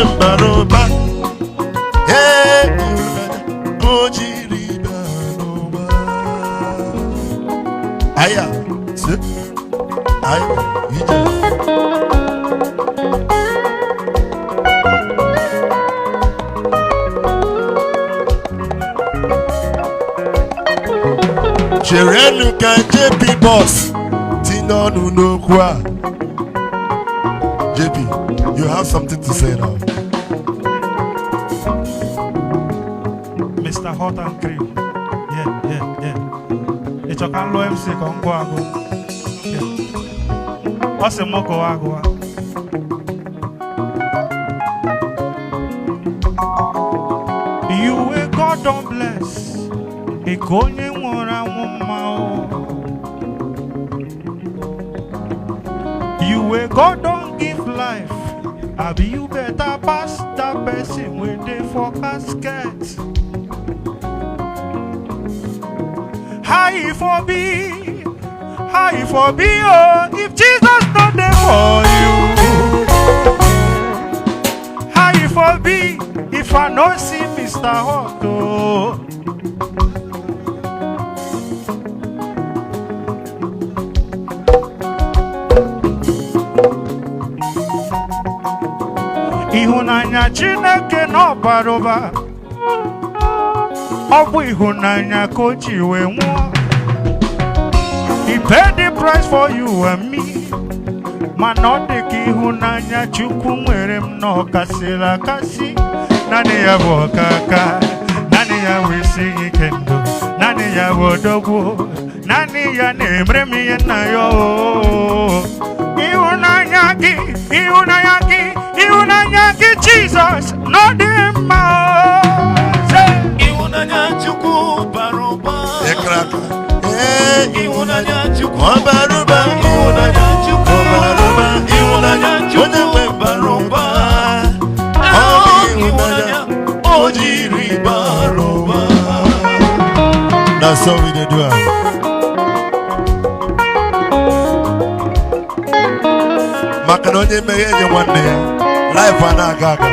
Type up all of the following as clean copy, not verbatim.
Bara ụba. Ee, ịhụnanya ka o jiri bịa n'ụwa. Aya si aya ije. Cherenụ ka JP Boss tinye ọnụ n'okwu a. JP, you have something to say now. Mr. Hot and Cream. Yeah. Ị chọ ka m lụọ MC ka m gụọ agụ? Okay. Ọ sị m gụọ agụa. You wey God don bless, ị ka onye nwụrụ anwụ mma o. You wey God don give life, abi you better pass that person wey dey for casket? How e for be? How e for be, oh, if Jesus no dey for you? How e for be if I no see Mr. Hot, oh? Ịhụnanya Chineke na ọbara ụba, ọ bụ ịhụnanya ka o ji wee nwụọ. He paid the price for you and me. Mana ọ dị ka ịhụnanya Chukwu nwere m na ọ kasịrị akasị. Naanị ya bụ ọkaka, naanị ya bụ isi ike ndụ, naanị ya bụ odogwu, naanị ya na-emere m ihe nna ya o. Ịhụnanya gị, ịhụnanya gị, ịhụnanya gị, Jizọs, na ọ dị mma o. Say. Ịhụnanya Chukwu bara ụba. Ịkara aka. Ee, Ịhụnanya Chukwu ọ bara ụba. Ịhụnanya Chukwu Ọ bara ụba. Ịhụnanya Chukwu Onye nwe bara ụba. Ọ bụ Ịhụnanya ịhụnanya o jiri bara ụba. Na so we dey do am. Maka na onye meghe enye nwanne ya, life a na-aga aga.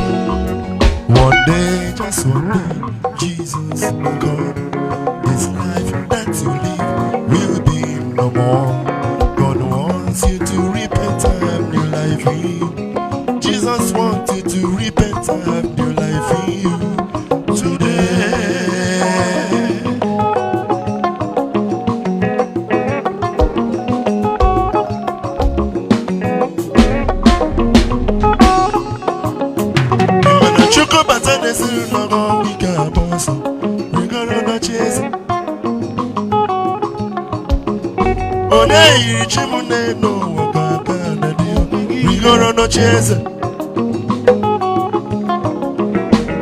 One day, just one day, Jesus will come. This life that you live will be no more. God wants you to repent and have new life in you. Jesus wants you to repent and have new life in you today. Mana Chukwu bata n'ezinụlọ gị, ike agba ọsọ rigoro n'oche eze. Onye yiri chi m n'elu ụwa ka aka na dị rigoro n'oche eze.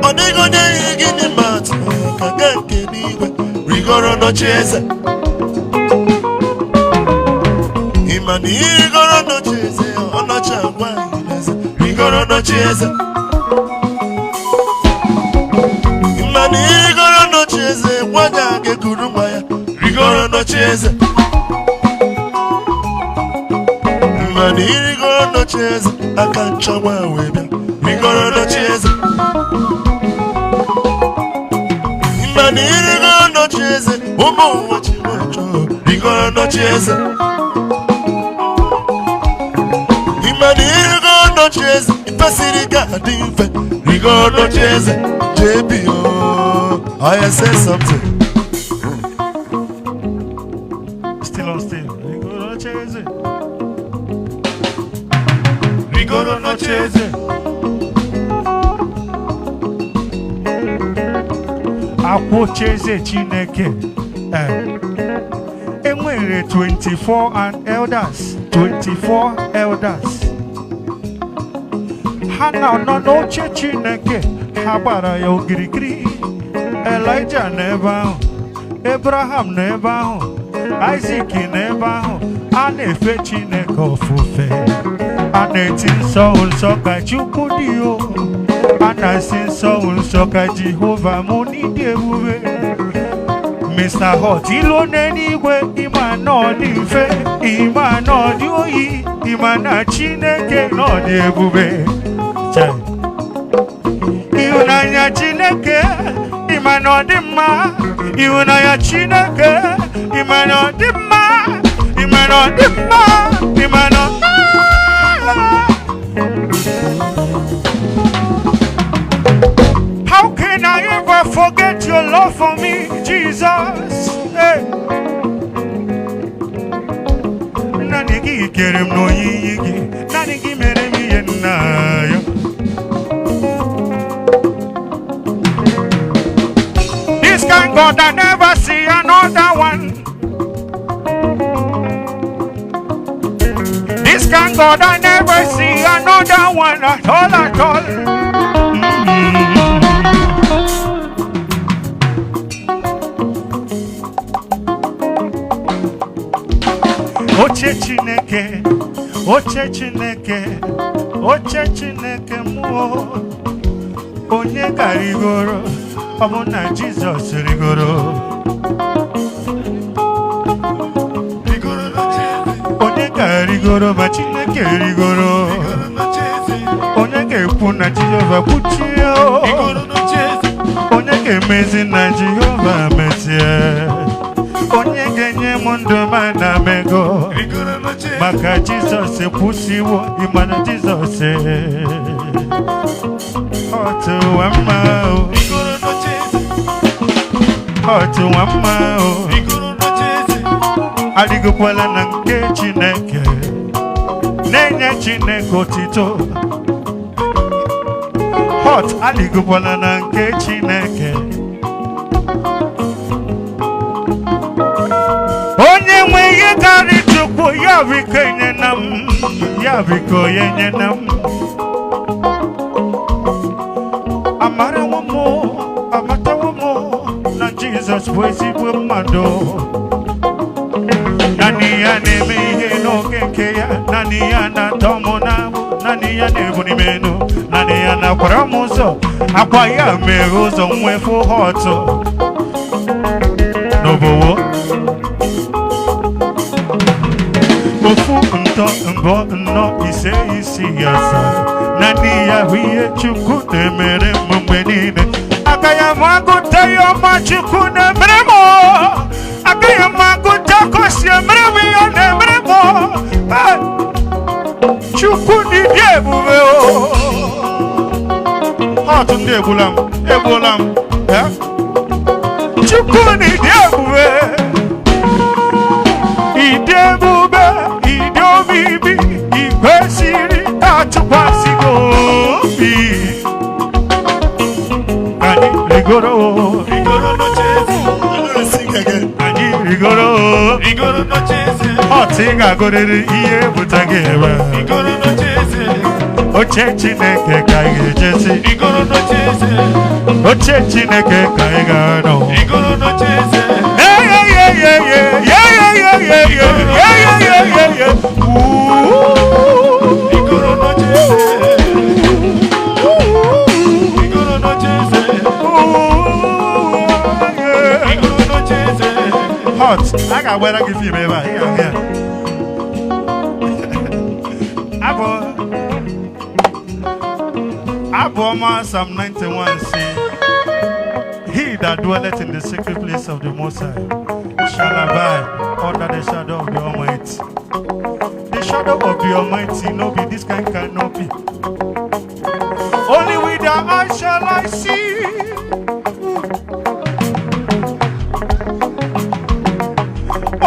Ọ dịghị onye yiri gịnị ma atụ ka aka nke n'igwe rigoro n'oche eze. Ịma na irigoro n'oche eze, ọnọchi agwa anyị n'eze rigoro n'oche eze. Mana irigoro n'oche eze, nwanyị a ga-ekuru nwa ya rigoro n'oche eze. Mana irigoro n'oche eze, aka nchọwa wee bịa rigoro n'oche eze. Mana irigoro n'oche eze, ụmụ ụwa chi chọọ rigoro n'oche eze. Mana irigoro n'oche eze, ifesiri ga-adị mfe rigoro n'oche eze. JB, oh, I say something. Still on still. Rigoro n'oche eze. Rigoro n'oche eze. Akwa oche eze Chineke. Eh. Enwere 24 and elders, 24 elders. Ha na-anọ n'oche Chineke, ha gbara ya okirikiri. Elijah n'ebe ahụ, Abraham n'ebe ahụ, Isaac n'ebe ahụ, a na-efe Chineke ofufe. A na-eti nsọ nsọ ka Chukwu dị o. A na-asị nsọ nsọ ka Jehova mụ n'ịdị ebube. Mr. Hot, ilu n'eluigwe, ịma na ọ dị mfe, ịma na ọ Ịma na Chineke nọ dị ebube. Chai. Ịhụnanya Chineke, ịma na ọ dị mma. Ịhụnanya Chineke, ịma na ọ dị mma. Ịma na ọ dị mma. Ịma na ọ. How can I ever forget your love for me, Jesus? Hey. Naanị gị kere m n'oyiyi gị, naanị gị mere m ihe nna ya. This kind God, I never see another one. This kind God, I never see another one at all, at all. Oche Chineke, oche Chineke, oche Chineke mụọ. Onye ga-rigoro, ọ bụ na Jizọs rigoro. Rigoro n'ocheeze. Onye ga-rigoro ma Chineke rigoro? Rigoro n'ocheeze. Onye ga-ekwu na Jehova kwuchie o? Rigoro n'ocheeze. Onye ga-emezi na Jehova mezie? Onye ga-enye m ndụ ma na m ego? Rigoro n'ocheeze. Maka Jizọs kwụsịwo, ịma na Jizọs ọtụwa mma o. Rigoro n'ocheeze. Ọtụwa mma o. Rigoro n'ocheeze. Adịgokwala na nke Chineke, na-enye Chineke otito. Hot, adịgokwala na nke Chineke. Onye nwe ihe karị Chukwu ya, biko enye na m ya, biko ya enye na m. Amarawo m, amatawo m na Jizọs bụ ezigbo mmadụ. Naanị ya na-eme ihe n'oge nke ya. Naanị ya na-atọ m n'agbụ. Naanị ya na-ebuli m elu. Naanị ya na-akwara m ụzọ. Akwa ya mere ụzọ nwefu họtụ n'obowo. Ofu, ntọ, mbọ, nnọ, ise, isii, asaa. Naanị ya bụ ihe Chukwu na-emere m mgbe niile. Agaghị m agụta ihe ọma Chukwu na-emere m. Agaghị m agụta ka o si emere m ihe ọ na-emere m. Hey! Chukwu dị ebube o. Ọtụ ndị egbula m, egbuola m. Eh? Chukwu dị ebube. Ịdị ebube, ịdị omimi, ị kwesịrị atụkwasị gị obi. Anyị rigoro. Rigoro n'ocheeze. I'm gonna sing again. Anyị rigoro. Rigoro n'ocheeze. Ọtị ga-agụrịrị ihe bụta gị ebe. Rigoro n'ocheeze. Oche Chineke ka anyị ga-ejesi. Rigoro n'ocheeze. Oche Chineke ka anyị ga-anọ. Rigoro n'ocheeze. Hey, hey, hey, hey, hey, hey, hey, hey, hey, hey, hey, hey, hey. Ooh. Rigoro n'ocheeze. Rigoro n'ocheeze. Ooh, yeah. Rigoro n'ocheeze. Hot. A ga-agbara gị film ebe a, ị ga-ahụ ya. Abụ ọma Psalm 91 say, "He that dwelleth in the secret place of the Most High shall abide under the shadow of the Almighty." The shadow of the Almighty no be this kind canopy. Only with the eyes shall I see.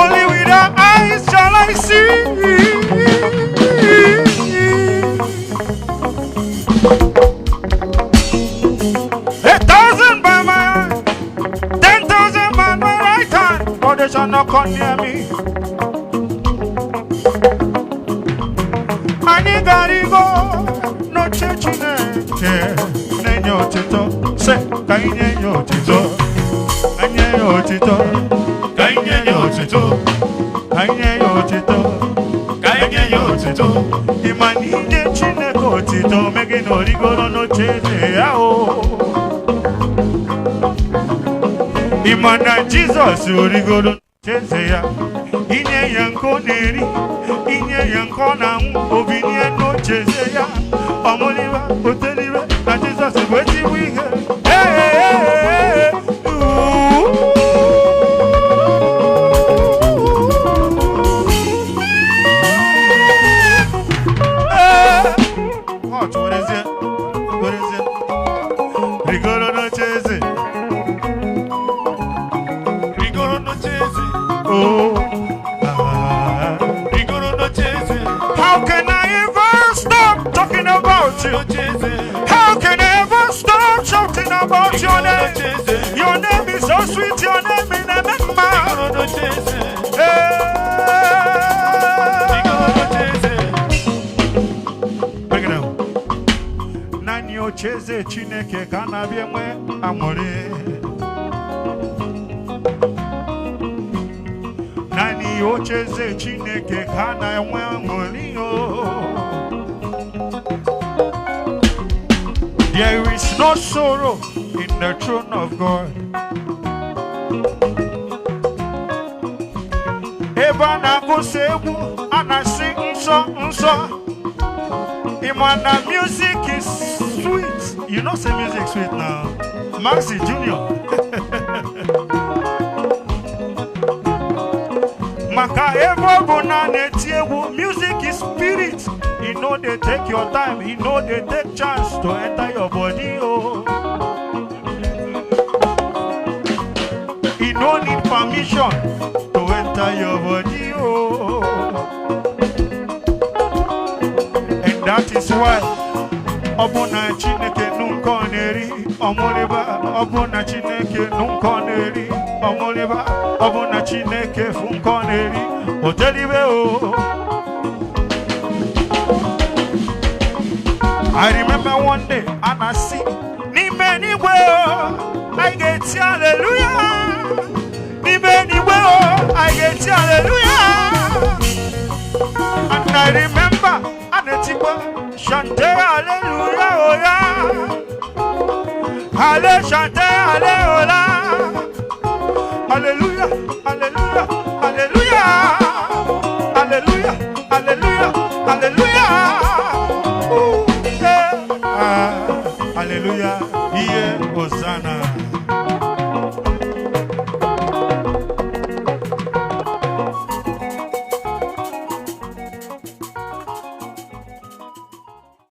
Only with the eyes shall I see. 1,000 by my hand, 10,000 by my right hand, but they shall not come near me. Anyị ga-arịgo n'oche Chineke na-enye otito. Sị ka anyị nye ya otito, anyị nye ya otito. Ka anyị nye ya otito. Ka anyị nye ya otito. Ka anyị nye ya otito. Ịma na inye Chineke otito mee gị na origoro n'oche eze ya o. Ịma na Jizọs origoro n'oche eze ya, inye ya nke ọ na-eri, inye ya. nke ọ na-anwụ, obinie n'ocheeze ya, ọmụliwe oteliwe na Jizọs bụ ezigbo ihe. Ee, ee, ọ werezie werezie rigoro n'ocheeze. Rigoro n'ocheeze. Oh, ah. Rigoro n'ocheeze. How can I ever stop talking about you? N'ocheeze. How can I ever stop shouting about your Rigoro name? n'ocheeze. Your name is so sweet, your name is Emma. Rigoro n'ocheeze. Hey. Rigoro n'ocheeze. Break it down. Naanị ocheeze Chineke ka a na-abịa enwe aṅụrị. Naanị ocheeze Chineke ka a na-enwe aṅụrị o. There is no sorrow in the throne of God. Ebe a na-agụsị egwu, a na-asị nsọ nsọ. Ịma na music is sweet. You know say music sweet now. Maxi Junior. Maka ebe ọ bụ na na-eti egwu, music is spirit. E no dey take your time, e no dey take chance to enter your body oh. E no need permission to enter your body oh. And that is why ọ bụ na Chineke nụ nke ọ na-eri ọmụrịba, ọ bụ na Chineke nụ nke ọ na-eri ọmụrịba, ọ bụ na Chineke fụ nke ọ na-eri otelibe o. I remember one day a na-asị n'ime n'igwe o, anyị ga-eti hallelujah. N'ime n'igwe o, anyị ga-eti hallelujah. And I remember a na-etikwa chante hallelujah oya. Allez chanter hallelujah. Hallelujah, hallelujah, hallelujah. Hallelujah, hallelujah, hallelujah. Ooh, yeah. Ah, hallelujah, yeah, Hosanna.